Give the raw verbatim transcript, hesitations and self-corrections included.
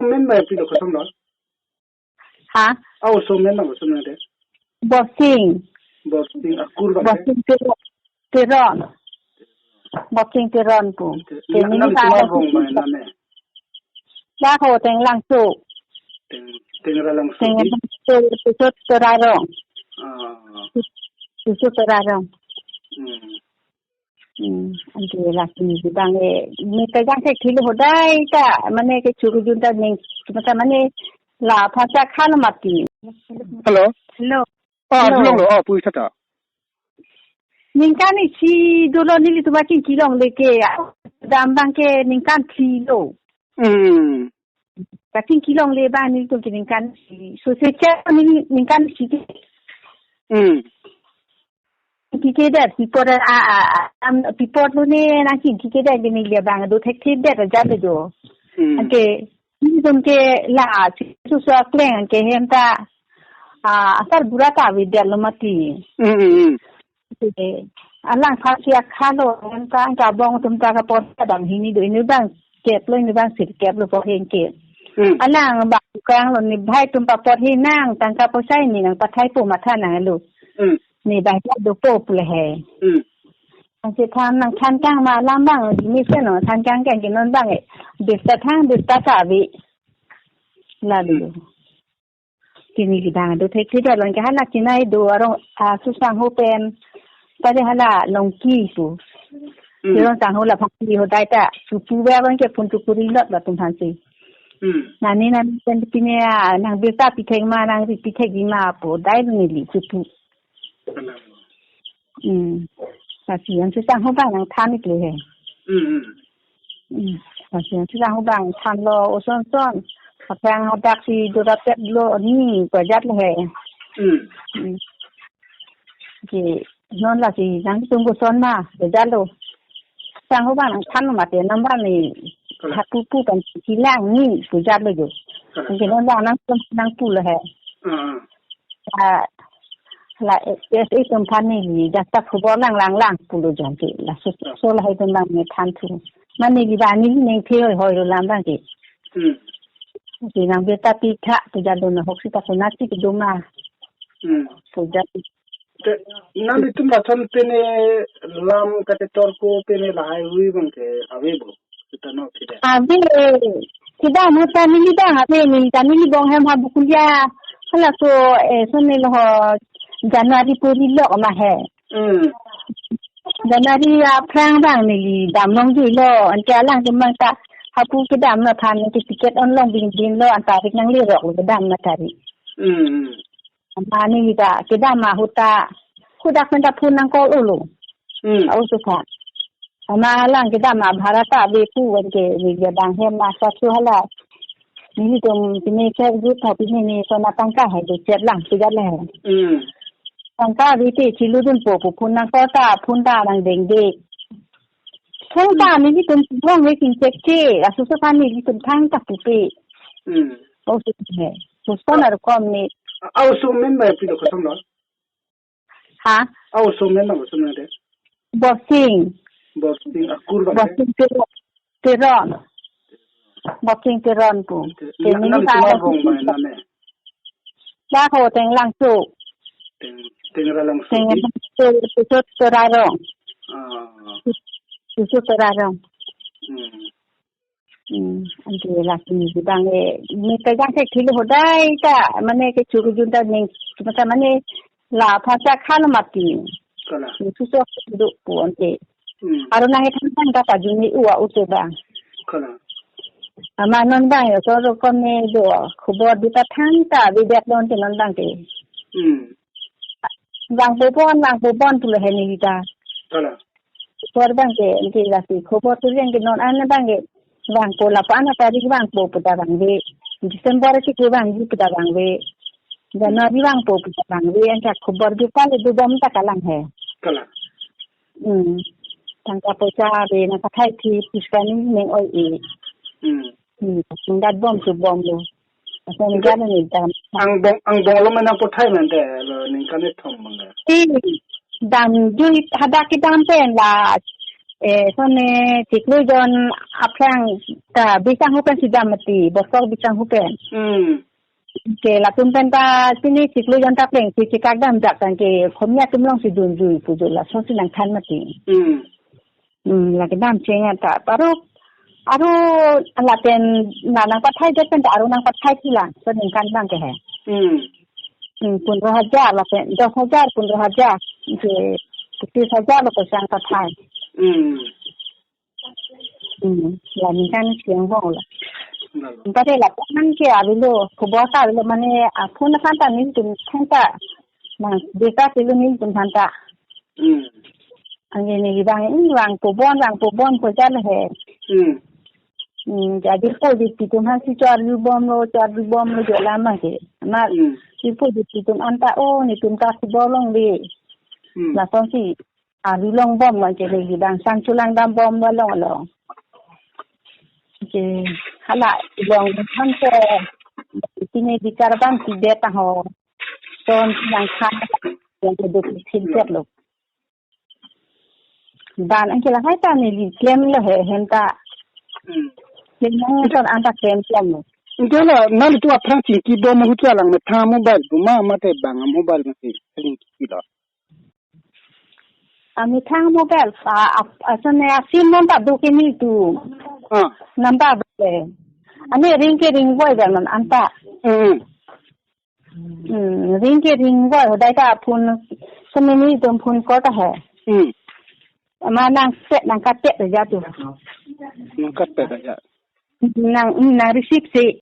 Amen ba pilo kosonlo? Ha? Aw, so men ba so men de. Borsing. Borsing akur ba. Borsing Teron. Teron. Borsing Teron pu. Te, na, nini nam ba tuma rong ba na ne. Ba ho Tenglangso. Teng, Tengralangso. Tengralangso, Suso Terarong. Ah. Suso Terarong. Hmm. Hmm, anke lasi neli bang e, ne kejang ke thilo hodai ta, mane ke churu jun ta ning, mata mane la phacha khalo mati. Hello. Hello. Ah, hello. Dulong lo, ah, pui sata. Ningkan isi dolo nelitum achingki longle ke, dam bang ke ningkan thilo. Hmm. Kachingki longle bang nelitum ke ningkan isi. So se cha ning, ningkan isi ke. Hmm. Chingki det, pipor a, a, a, am, pipor lo ne nangchingki det, neli abang do thekthedet ajat do. Hmm. Anke, nelitum ke la, Suso akleng anke hem ta, a, asarbura ta avedet lo mati. Hmm, hmm, hmm. Anke, alangphan si akhalo, hem ta, anke abong atum ta kapor ta dam hini do, inut bang kep lo, inut bang sirkep lo porhe ke. Hmm. Alang bang kang lo, ne bhai atum papor he nang, tangka poisa ne nangpathai po matha nanglo. Hmm. Ne bhai ta dopo pu le he. Hmm. Anke than nangthan kang ma alam bang, ne se no, than kang kang ke non bang e. Bista thang, bista ta ave. Lalu. Hmm. Ke neli bang do thekthedet lo ke hala chinai do arong, a, Susangho pen. Pade hala Longki pu. Hmm. Ke Rong Sangho la phan si hodai ta. Supu ba bang ke phone tu kuri lot ba atum phan si. Hmm. Nani nani pen pine a, nang bista pithek ma, nang ri pithek di ma pu dai neli supu. Alam. Hmm. Lasi an Susangho bang nangthan ikle he. Hmm, hmm. Hmm. Lasi an Susangho bang thanlo oson son. Aphrang hadak si dora pet lo ni pajat lo he. Hmm. Hmm. Ke non lasi nangtum koson ma pajat lo. Sangho bang nangthan mati nang bang ne. Kalang. Hapu pu kan silang ni pajat lo jo. Kalang. Ke non bang nang nangpu lo he. Ah, ah. Ah, la, eh, S A atum phan neli, jasta khobor lang lang lang pulo jante. La, so, so lahai atum bang ne than thu. Mane neli bang neli neng the hoi hoi lo lam bang ke. Hmm. Ke nang beta pi tha, pu jalo na hok sita ko nasi ke doma. Hmm. Pu jalo. Te, nangtum lason pene lam kate torko pene lahai hui bang ke ave bo. Kita no tidak. Ave, tidak masa neli bang ave neli, ta neli bong hem ha Bokulia. Hala so, eh, so neli ho January puri lo ma he. Hmm. January aphrang bang neli dam longji lo, anke alangtum bang ta hapu kedam lo than ke ticket on long bin bin lo, an tarik nanglerok lo kedam na tarik. Hmm, hmm. Ama neli ta kedam ahut ta, hadak pen ta phone nang call ulo. Hmm. Au so tha. Ama lang kedam abhara ta ave pu anke neli abang hem ma sa su hala. Nelitum pine ke group tha pine ne sona tangka hai de chet lang pajat le. Hmm. Tangka ave te chiludun po pu phone nang call ta phone ta nang dengde. Phone ta nelitum long he kin check che, asu so phan nelitum thang ta pupe. Hmm. Au so he. Susana kom ne. Au so men ba pilo kosonlo? Ha? Au so men ba so men de. Borsing. Borsing akur ba de. Borsing Teron. Teron. Borsing Teron pu. Te, ke na, neli nam ba tuma rong ba na ne. Ba ho Tenglangso. Teng, Tengralangso. Tengralangso, Suso Terarong. Ah. Suso Terarong. Hmm. Hmm, anke lasi neli bang e, ne kejang ke thilo hodai ta, mane ke churu jun ta ning, mata mane la phacha khalo mati. Kalang. Suso do pu anke. Hmm. Aro nang e thang thang ta pajuni ua ute bang. Kalang. Ama non bang yo so ro kom ne do, khobor di ta thang ta avedet lo anke non bang ke. Hmm. Vangpo bon, vangpo bon pulo he neli ta. Kalang. Khobor bang ke, anke lasi khobor tu bang ke non an bang ke. Vangpo lapu-an atarik vangpo pu ta vangve. December si ke vangji pu ta vangve. January vangpo pu ta vangve. Anke khobor di pale do bom ta kalang he. Kalang. Hmm. Tangka poisa ave nangpathai thi puskani neng oi e. Hmm. Hmm. Ningdat bom su bom lo. Asa ningkan ni dam. Angbong, angbong lo mana pothai mante lo ningkan ni thom bang. Ti dam jui hadak kedam pen la. Eh, sone chiklo jon aphrang ta bisang hupen sidam mati, bosok bisang hupen. Hmm. Ke latum pen ta sini chiklo jon ta pleng si chikak dam jak tang ke khomia tumlong si dunjui pujo laso si nangthan mati. Hmm. Hmm, lake dam cheng ta paruk. Aru lapen na nangpathai det pen ta aru nangpathai si la. So ningkan bang ke he. Hmm. Hmm, pundro hajar lapen dos hajar, pundro hajar. Ke pachis hajar lo paisa nangpathai. Hmm. Hmm, la ningkan siang bong la. Lalu. Pada lapen ke avelo, khobor ta avelo mane aphun aphan ta nelitum thangta. Mang deka pilo nelitum thangta. Hmm. Anke neli bang, "Hmm, vangpo bon, vangpo bon," pu jal he. Hmm. Hmm, jadi po di pitum han si chor yu bom lo, chor yu bom lo jo lam ke. Ma, Hmm. di po di pitum anta o, nelitum ta si bolong di. Hmm. Lason si, ah, yu long bom ma ke neli bang sang chulang dam bom lo long lo. Ke, hala, long han ko, tine di karbang si det ta ho. Ton yang khan, yang keduk si det lo. Dan anke lahai ta neli klem lo he, hem ta. Hmm. Klem nang ton anta klem klem lo. Anke la, nelitum aphrang chingki bom ahut alang methang mobile bom ma, mate bang mobile mate chingki lo. Amethang mobile, a, a, asone a sim non ta do ke nelitum. Ah. Number le. Ane ring ke ring voi dan non anta. Hmm. Hmm, ring ke ring voi, hodai ta phone, sene nelitum phone call ta he. Hmm. Ma nang set nangkatpet aja tu. Nangkatpet aja. Nang, nang receive si.